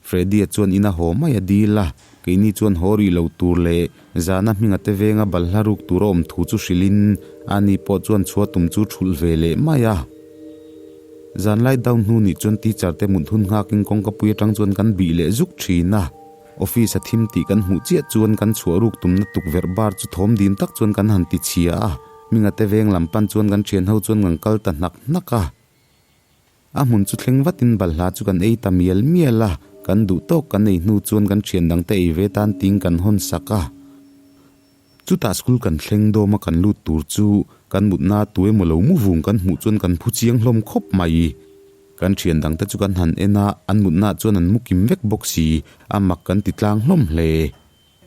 Freddy-a chuan in a haw mai a dil a, keini chuan haw rih lo tur leh zana hminga te venga balhla ruk tur a awm thu chu hrilhin ani pawh chuan chhuah tum chu thulh ve leh mai a. Zanlai down hnu nih chuan teacher te mut hun nghakin kawngkapui atang chuan kan bih leh zuk thin a. Office a thim tih kan hmuh chiah chuan kan chhuah ruk tumna tukverh bar chu thawm dim tak chuan kan han ti chhia a, Hminga te veng lam pan chuan kan thian ho chuan kan kal ta hnak hnak a. A hmun chu thleng vatin balhla chu kan ei ta mial mial a, kan duh tawk kan ei hnu chuan kan thian dangte ei ve tan ting kan hawn sak a. Chutah school kan thleng dawm a kan lut tur chu kan mutna tu emaw lo mu vung kan hmuh chuan kan phu chiang hlawm khawp mai. Kan thian dangte chu kan han en a, an mutnaah chuan an mu kim vek bawk si, a mak kan ti tlang hlawm hle.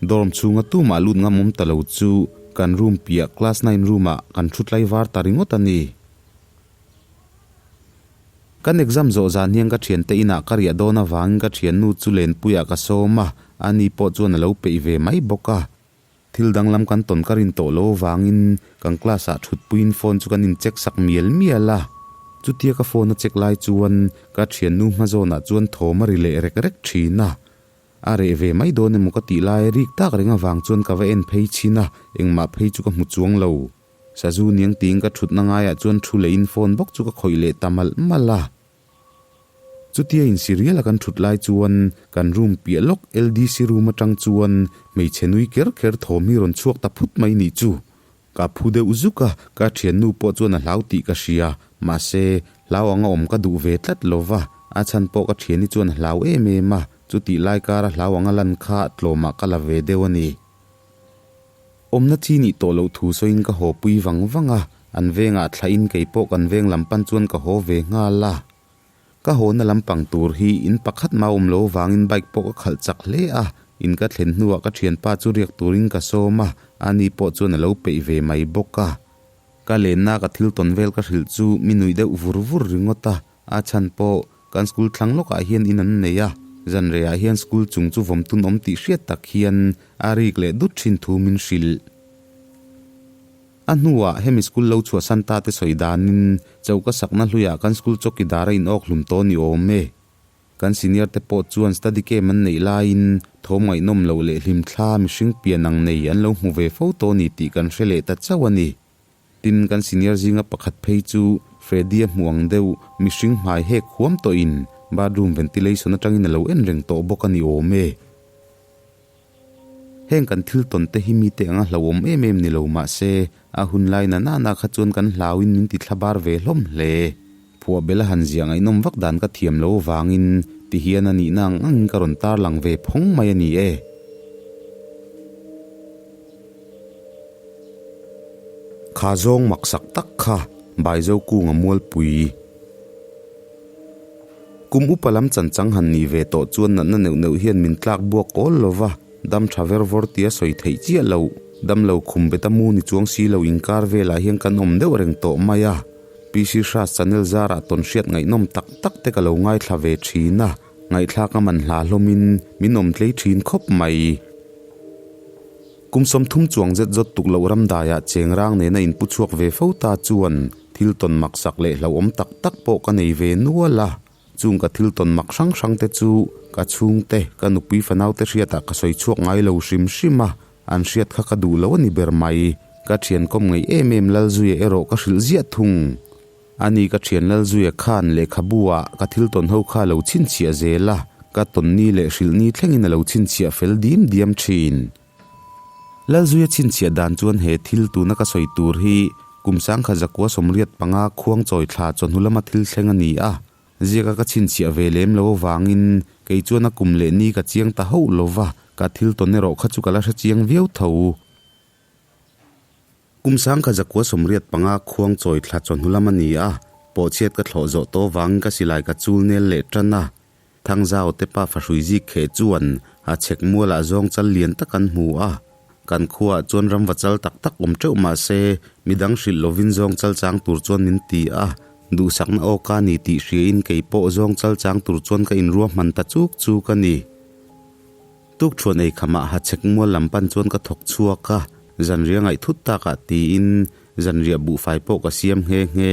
Dorm chhunga tumah lut ngam awm ta lo chu kan room piah class nine room ah kan thu tlai var ta ringawt a ni. Kan exam zawh zan hian ka thiante inah ka riah dawn avangin ka thiannu chu lenpuiah ka sawm a, ani pawh chuan a lo peih ve mai bawk a. Thil danglam kan tawn ka rin tawh lo avangin kan class ah thutpuiin phone chu kan in check sak mial mial a. Chutia ka phone a check lai chuan ka thiannu hma zawnah chuan thawm a ri leh rek rek thin a. A reh ve mai dawn emaw ka tih lai rik tak reng avang chuan ka va en phei chhin a, engmah phei chu ka hmu chuang lo. Sazu niang tiin ka thutna ngaiah chuan thu leiin phone bawk chu ka khawih leh ta malh malh a. Chutia insirial a kan thut lai chuan kan room piah lawk LDC room atang chuan hmeichhe nui ker kher thawm hi rawn chhuak ta phut mai nih chu. Ka phu deuh zuk a, ka thiannu pawh chuan a hlau tih ka hria, mahse hlau anga awm ka duh ve tlat lo va, a chhan pawh ka thiani chuan a hlau em em a, chutih lai kara hlau anga lan kha tlawmah ka la ve deuh a ni. Awmna chi nih tawh loh thu sawiin ka haw pui vang vang a, an vengah thlahin kei pawh kan veng lam pan chuan ka haw ve nghal a. Ka hawna lampang tur hi in pakhat mah awm lo vangin bike pawh ka khalh chak hle a, in ka thlen hnuah ka thianpa chu riak turin ka sawm a, ani pawh chuan a lo peih ve mai bawk a. Ka lenna ka thil tawn vel ka hrilh chu mi nuih deuh vur vur ringawt a, A chhan pawh, kan school thlang lawkah hian in an nei a, zanreiah hian school chung chu vawm tun awm tih hriat tak hian a rik leh dut thin thu min hrilh. A hnuah hemi school lo chhuahsan ta te sawi danin choka sakna hluiah kan school chawkidar a inawk hlum tawh ni awm e. Kan senior te pawh chuan study camp an neih laiin thawm ngaihnawm loh leh hlimthla mihring pian ang nei an lo hmu ve fo tawh ni tih kan hre leh ta chauh a ni. Tin, kan senior zinga pakhat phei chu Freddy-a hmuh ang deuh mihring hmai hek huam tawhin bathroom ventilation atangin a lo en reng tawh bawk a ni awm e. Heng kan thil tawn te hi mite anga hlauhawm em em ni lo mah se, a hun lai na nana kha chuan kan hlauin min ti thlabar ve hlawm hle. Phuah bela han ziah ngaihnawm vak dan ka thiam lo vangin ti hian a nihna ang angin ka rawn tarlang ve phawng mai a ni e. Kha zawng maksak tak kha Baizo kunga mualpui. Kum upa lam chanchang han nih ve tawh chuan natna neuh neuh hian min tlak buak awl lo va, dam tha ver vawr tia sawi theih chiah lo, dam lo khum beta mu ni chuang si lo inkar velah hian kan awm deuh reng tawh mai a. PC Hras channel zarah tawn hriat ngaihnawm tak tak te ka lo ngaithla ve thin a, ngaihthlak a man hla hlawmin min awm tlei thin khawp mai. Kum 30 chuang zet zawt tuk loh ramdaiah cheng rang nena inpu chhuak ve fo ta chuan thil tawn mak sak leh hlauhawm tak tak pawh ka nei ve nual a. Chung ka thil tawn mak hrang hrang te chu ka chhungte, ka nupui fanaute hriatah ka sawi chhuak ngai lo hrim hrim a, an hriat kha ka duh lo a ni ber mai. Ka thian kawm ngei em em Lalzuia erawh ka hrilh ziah thung. Ani ka thian Lalzuia khan lehkhabu ah ka thil tawn ho kha a lo chhinchhiah zel a, ka tawn ni leh hrilh ni thlengin a lo chhinchhiah fel dim diam thin. Lalzuia chhinchhiah dan chuan he thil tuna ka sawi tur hi kum sangkhat zakua 85 khuang chawi thla chawhnu lama thil thleng a ni a, ziaka ka chhinchhiah ve lem lo avangin kei chuan a kum leh ni ka chiang ta hauh lo va, ka thil tawn erawh kha chu ka la hre chiang viau tho. Kum sangkhat zakua 85 khuang chawi thla chawhnu lam a ni a, pawhchhiat ka thlawh zawh tawh avangin ka silai ka chul nel leh tan a. Thangzau te pa fahrui zik kheh chuan a chhek mualah zawng chal lian tak an hmu a. Kan khuaah chuan ramva chal tak tak awm teuh mah se, midang hrilh lovin zawng chal chang tur chuan min ti a. Duhsakna aw ka ni tih hriain kei pawh zawng chal chang tur chuan ka inruahman ta chuk chuk a ni. Tukṭhuan ei khamah ha chhek mual lam pan chuan ka thawk chhuak a, zanriah ngaih thut takah tiin zanriah buhfai pawh ka siam nghe nghe.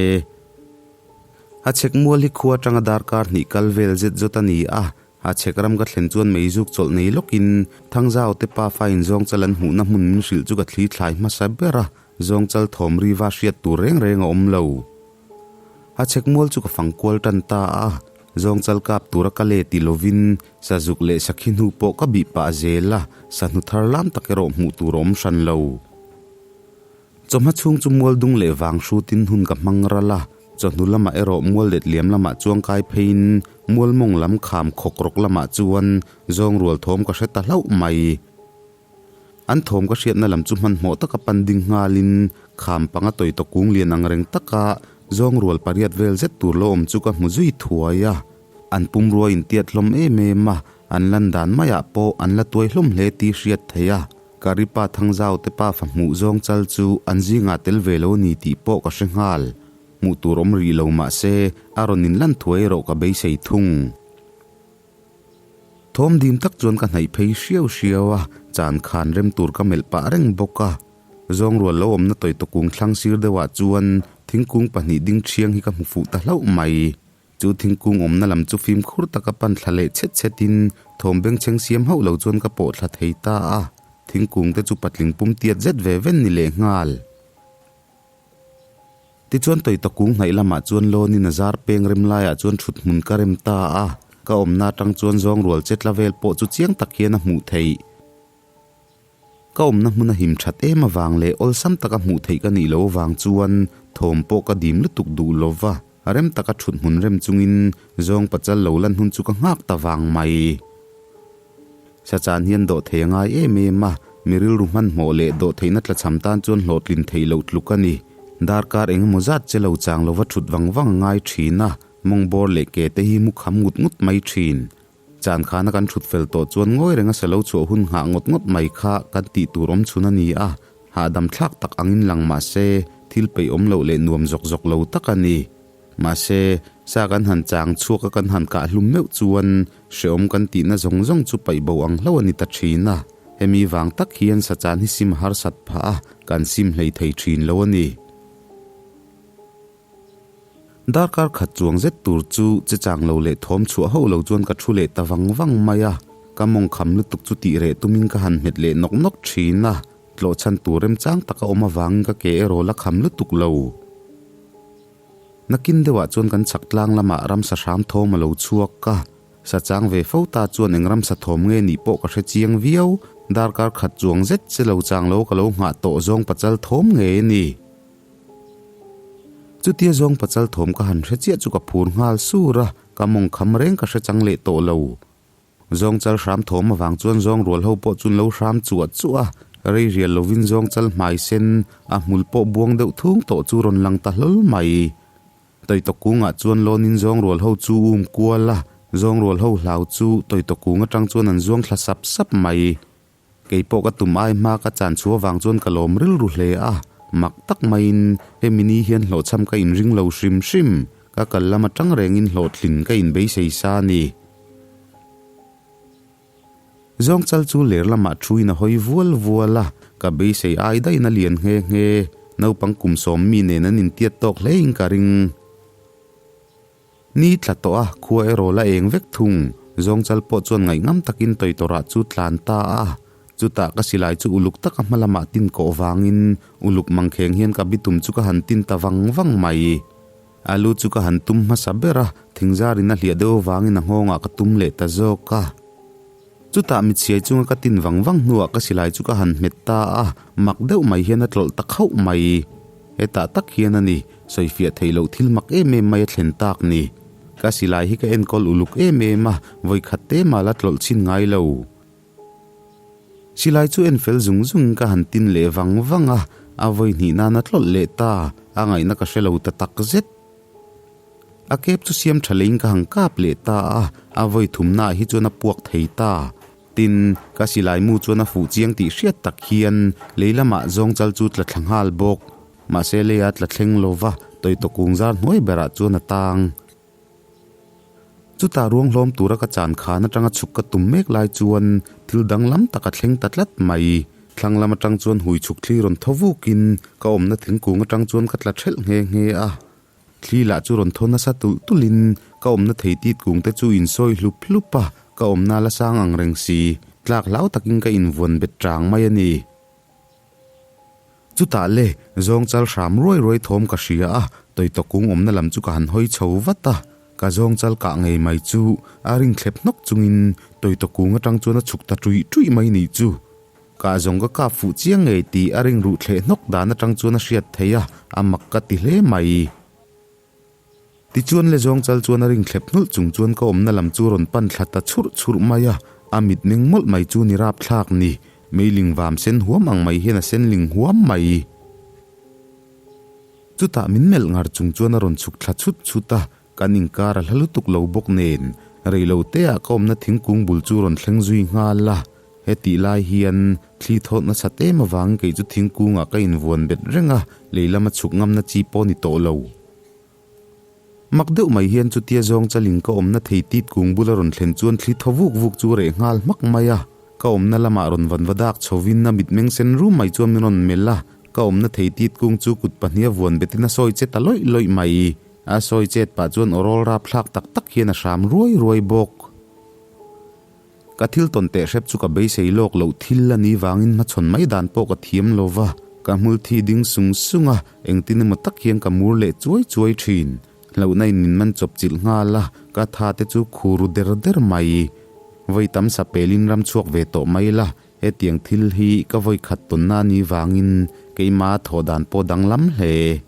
A chhek mual hi khua atanga darkar hnih kal vel zet zawt a ni a, a chhek ram ka thlen chuan meizuk chawlh nei lawkin Thangzau te pafa in zawngchal an hmuhna hmun min hrilh chu ka thli thlai hmasa ber a, zawngchal thawm riva hriat tur reng reng a awm lo. A chhek mual chu ka fang kual tan ta a, zawngchal kap tura ka le ti lovin sazuk leh sakhi hnu pawh ka bih pah zel a, sahnu thar lam tak erawh hmuh tur a awm hran lo. Chawhma chhung chu mual dung leh vang hrutin hun ka hmang ral a, chawhnu lamah erawh mual let liam lamah chuang kai pheiin mual mawng lam kham khawk rawk lamah chuan zawng rual thawm ka hre ta hlauh mai. An thawm ka hriatna lam chu hmanhmawh taka pan ding nghalin kham panga tawi tawkung lian ang reng taka zawng rual pariat vel zet tur lo awm chu ka hmu zui thuai a. An pumrua intiat hlawm em em a, an lan dan maiah pawh an la tuai hlawm hle tih hriat theih a. Karipa Thangzau te pafa hmuh zawng chal chu an zingah tel ve lo ni tih pawh ka hre nghal. Hmuh tur awm rih lo mah se, a rawn inlan thuai erawh ka beisei thung. Thawm dim tak chuan ka hnaih phei hriau hriau a, chan khan rem tur ka melh pah reng bawk a. Zawng rual lo awmna tawi tawkung thlang sir deuhah chuan thingkung pahnih ding ṭhiang hi ka hmu fuh ta hlauh mai. Chu thingkung awmna lam chu fimkhur taka pan thla leh chhet chhetin thawm bengchheng siam hauh lo chuan ka pawh thla thei ta a, thingkung te chu patling pum tiat zet ve ven ni leh nghal. Tichuan tawita kung hnaih lamah chuan lawnin a zar peng rem laiah chuan thut hmun ka rem ta a, ka awmna atang chuan zawng rual che tla vel pawh chu chiang tak hian a hmuh theih. Ka awmna hmun a him that em avang leh awlsam taka hmuh theih ka nih loh avang chuan thawm pawh ka dim lutuk duh lo va, rem taka thut hmun rem chungin zawng pachal lo lan hun chu ka nghak ta vang mai. Sachan hian dawh thei a ngai em em a, mi rilru hmanhmawh leh dawh theihna tlachham tan chuan hlawhtlin theih loh tluk a ni. Darkar eng emaw zat che lo chang lova thut vang vang a ngai thin a, mawng bawr leh ke te hi mu kham ngut ngut mai thin. Chan khana kan thut fel tawh chuan ngawi renga sa lo chhuah hun nghah ngawt ngawt mai kha kan tih tur awm chhun a ni a, hahdam thlak tak angin lang mah se thil peih awm loh leh nuam zawk zawk lo tak a ni. Mahse, sa kan han chang chhuak a kan han kah hlum meuh chuan hrehawm kan tihna zawng zawng chu paih bo ang hlauh a ni ta thin a, hemi vang tak hian sa chan hi sim a harsat phah a, kan sim hlei thei thin lo a ni. Darkar khat chuang zet tur chu che chang lo leh thawm chhuah hauh lo chuan ka thu leh ta vang vang mai a, ka mawng kham lutuk chu tih reh tumin ka han hmet leh nawk nawk thin a, tlawh chhan tur remchang taka awm avangin ka ke erawh la kham lutuk lo. Nakin deuhah chuan kan chhak tlang lamah ramsa hram thawm a lo chhuak a, sa chang ve fo ta chuan eng ramsa thawm nge nih pawh ka hre chiang viau, darkar khat chuang zet che lo chang lo ka lo nghah tawh zawng pachal thawm ngei a ni. Chutia zawng pachal thawm ka han hre chiah chu ka phur nghal sur a, ka mawng kham reng ka hre chang leh tawh lo. Zawng chal hram thawm avang chuan zawng rual ho pawh chun lo hram chuah chuah a, rei rial lovin zawng chal hmai sen a hmul pawh buang deuh thung tawh chu rawn lang ta hlawl mai. Tawitawk kungah chuan lawnin zawng rual ho chu um kual a, zawng rual ho hlau chu tawitawk kung atang chuan an zuang thla sap sap mai. Kei pawh ka tum ai hma ka chan chhuah vang chuan ka lawm rilru hle a, mak tak maiin hemi ni hian hlawhchham ka inring lo hrim hrim, ka kal lam atang rengin hlawhtlin ka inbeisei sa a ni. Zawng chal chu ler lamah thuin a hawi vual vual a, ka beisei ai daihin a lian nghe nghe, naupang kum sawm mi nen an intiat tawk hlein ka ring. Ni tla tawh a, khua erawh la eng vek thung. Zawng chal pawh chuan ngaihngam takin Tawitawrah chu tlan ta a, chutah ka silai chu uluk taka hma lamah tin kawh vangin uluk mangkheng hian ka bitum chu ka han tin ta vang vang mai. A lu chu ka han tum hmasa ber a, thingzarin a hliah deuh avangin a nghawngah ka tum leh ta zawk a. Chutah mitchhiai chunga ka tin vang vang hnuah ka silai chu ka han hmet ta a, mak deuh mai hian a tlawlh ta khauh mai. Hetah tak hian a ni, sawifiah theih loh thil mak em em mai a thlen tak ni. Ka silai hi ka enkawl uluk em em a, vawikhat te mah la tlawlh chhin ngai lo. Silai chu en fel zung zungin ka han tin leh vang vang a, a vawi hnih nan a tlawlh leh ta, a ngaihna ka hre lo ta tak zet. A kep chu siam tha leiin ka han kap leh ta a, a vawi thumnaah hi chuan a puak thei ta. Tin, ka silai mu chuan a fuh chiang tih hriat tak hian lei lamah zawng chal chu tla thla nghal bawk. Mahse leia tla thleng lo va, tawitawk kung zar hnuai berah chuan a tang. Chutah ruang hlawm tura ka chan khan atanga chhuk ka tum mek lai chuan thil danglam tak a thleng ta tlat mai. Thlang lam atang chuan hui chhuk thli rawn thaw vukin ka awmna thingkung atang chuan ka tla thelh nghe nghe a. Thli lah chu rawn thaw nasa tulh tulhin ka awmna thei tit kung te chu insawi hlup hlup a, ka awmna la sang ang reng si, tlak hlau takin ka invuan bet chang mai a ni. Chutah le, zawng chal hram ruai ruai thawm ka hria a, tawitawk kung awmna lam chu ka han hawi chho vat a, ka zawng chal kah ngei mai chu a ring thlep hnawk chungin tawitawk kung atang chuan a chhuk ta ṭuih ṭuih mai nih chu. Ka zawng ka kap fuh chiang ngei tih a ring ruh thleh hnawk dan atang chuan a hriat theih a, a mak ka ti hle mai. Tichuan le zawng chal chuan a ring thlep hnulh chung chuan ka awmna lam chu rawn pan thla ta chhurh chhurh mai a, a mitmeng mawlh mai chu ni rapthlak ni, meiling vam sen huam ang mai hian a sen ling huam mai. Chutah min melh ngar chung chuan a rawn chhuk thla chhut chhut a, Kan inkar a hla lutuk lo bawk nen, reilo teah ka awmna thingkung bul chu rawn thleng zui nghal a. Hetih lai hian thli thawt nasa em avangin kei chu thingkungah ka invuan bet reng a, lei lama chhuk ngamna chi pawh ni tawh lo. Mak deuh mai hian chutia zawng chaling ka awmna thei tit kung bula rawn thlen chuan thli thaw vuk vuk chu reh nghal hmak mai a. Ka awmna lamah rawn vanva dak chhovin a mitmeng sen rum mai chuan min rawn melh a, ka awmna thei tit kung chu kut pahniha vuan betin a sawi che ta lawih lawih mai. A sawi chet pah chuan aw rawl rapthlak tak tak hian a hram ruai ruai bawk. Ka thil tawn teh hrep chu ka beisei lawk loh thil a ni vangin hmachhawn mai dan pawh ka thiam lo va, ka hmul thi ding sung sung a, engtin emaw tak hian ka mur leh chuai chuai thin. Hlauhna in min man chawp chilh nghal a, ka tha te chu khu ru der der mai. Vawi tam sa pelin ram chhuak ve tawh mai la, hetiang thil hi ka vawi khat tawnna a ni vangin keima thawh dan pawh danglam hle.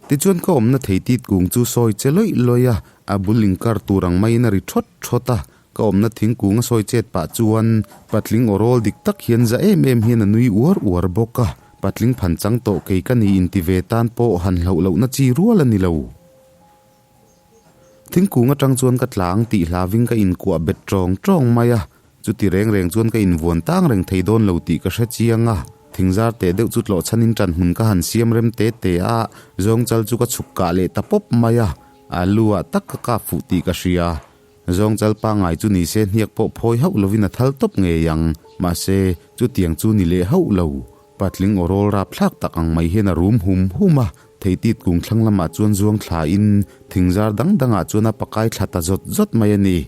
Tichuan ka awmna thei tit kung chu sawi che lawih lawih a, a bul inkar tur ang maiin a ri thawt thawt a. Ka awmna thingkung a sawi chet pah chuan patling aw rawl dik tak hian za em em hian a nui uar uar bawk a. Patling phan chang tawh kei ka ni inti ve tan pawh han hlauh lohna chi rual a ni lo. Thingkung atang chuan ka tlang tih hlavin ka inkuah bet tawng tawng mai a, chuti reng reng chuan ka invuan tang reng thei dawn lo tih ka hre chiang a. Thingzar teh deuh chu tlawh chhanin ṭan hmun ka han siam rem te te a, zawng chal chu ka chhuk kah leh ta pawp mai a, a lu ah tak ka kap fuh tih ka hria. Zawng chal pangngai chu ni se hniak pawh phawi hauh lovin a thal tawp ngei ang, mahse chutiang chu ni leh hauh lo. Patling aw rawl rapthlak tak ang mai hian a rum hum hum a, theitit kung thlang lamah chuan zuang thlain thingzar dang dangah chuan a pakai thla ta zawt zawt mai a ni.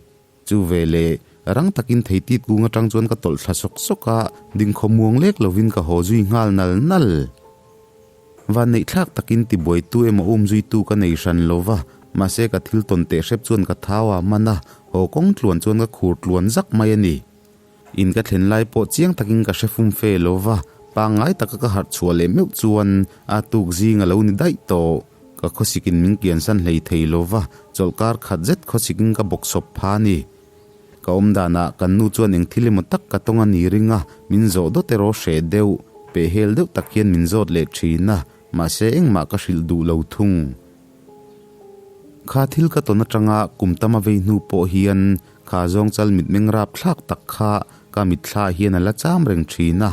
Chu veleh rang takin theitit kung atang chuan ka tawlh thla sawk sawk a, dingkhaw muang lek lovin ka haw zui nghal nal nal. Vanneihthlak takin tibuaitu emaw umzuitu ka nei hran lo va, mahse ka thil tawn teh hrep chuan ka thau a hman a, haw kawng tluan chuan ka khur tluan zak mai a ni. In ka thlen lai pawh chiang takin ka hre fum fe lo va, pangngai taka ka harh chhuah leh meuh chuan a tuk zing a lo ni daih tawh. Ka khawsikin min kiansan hlei thei lo va, chawlhkar khat zet khawsikin ka bawksawp pha a ni. Ka awm danah kan nu chuan eng thil emaw tak ka tawng a ni ring a, min zawh dawt erawh hreh deuh, pehhel deuh tak hian min zawt leh thin a. Mahse engmah ka hrilh duh lo thung. Kha thil ka tawn atanga kum tam a vei hnu pawh hian kha zawng chal mitmeng rap thlak tak kha ka mitthla hian a la cham reng thin a.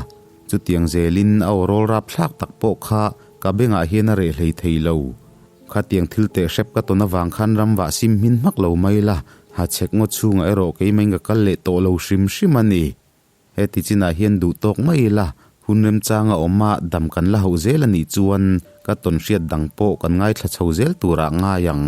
Chutiang zelin a aw rawl rap thlak tak pawh kha ka bengah hian a reh hlei thei lo. Khatiang thil teh hrep ka tawn avang khan ram vah sim hmin hmak lo mai la, ha chhek ngaw chhungah erawh keimah in ka kal leh tawh lo hrim hrim a ni. He ti chinah hian duh tawk mai ila, hun remchanga awm a dam kan la hauh zel a nih chuan ka tawn hriat dang pawh kan ngaithla chho zel turah ngai ang.